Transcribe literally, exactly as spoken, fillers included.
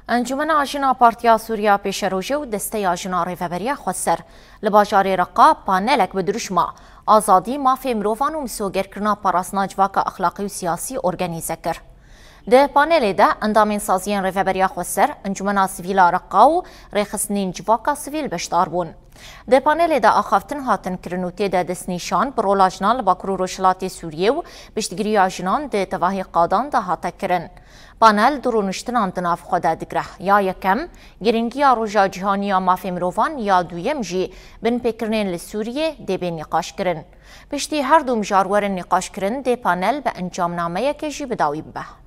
Encûmena Jina Partiya Sûriya Pêşerojê û Desteya Jina Rêveberiya Xweser li bajarê Reqa panelek bi dirûşma azadî, mafê mirovan û misogerkirina parastina civaka exlaqî û siyasî organîze kir. Di panelê de endamên saziyên Rêveberiya Xweser, Encûmena Sivîl a Reqa û rêxistinên civaka sivîl beşdar bûn. Di panelê de axaftin hatin kirin û tê de destnîşan bi rola jinan li Bakur û Rojhilatê Sûriyê û piştgiriya jinan di tevahî qadan de hate kirin. Panel du rûniştinan di nav xwe de digre. Ya yekem, giringiya Roja Cîhanî ya Mafê Mirovan, ya duyem jî binpêkirinên li Sûriyê dê bê nîqaşkirin. Piştî her du mijarwerin nîqaşkirin, dê panel bi encamnameyekê jî bi dawî bibe.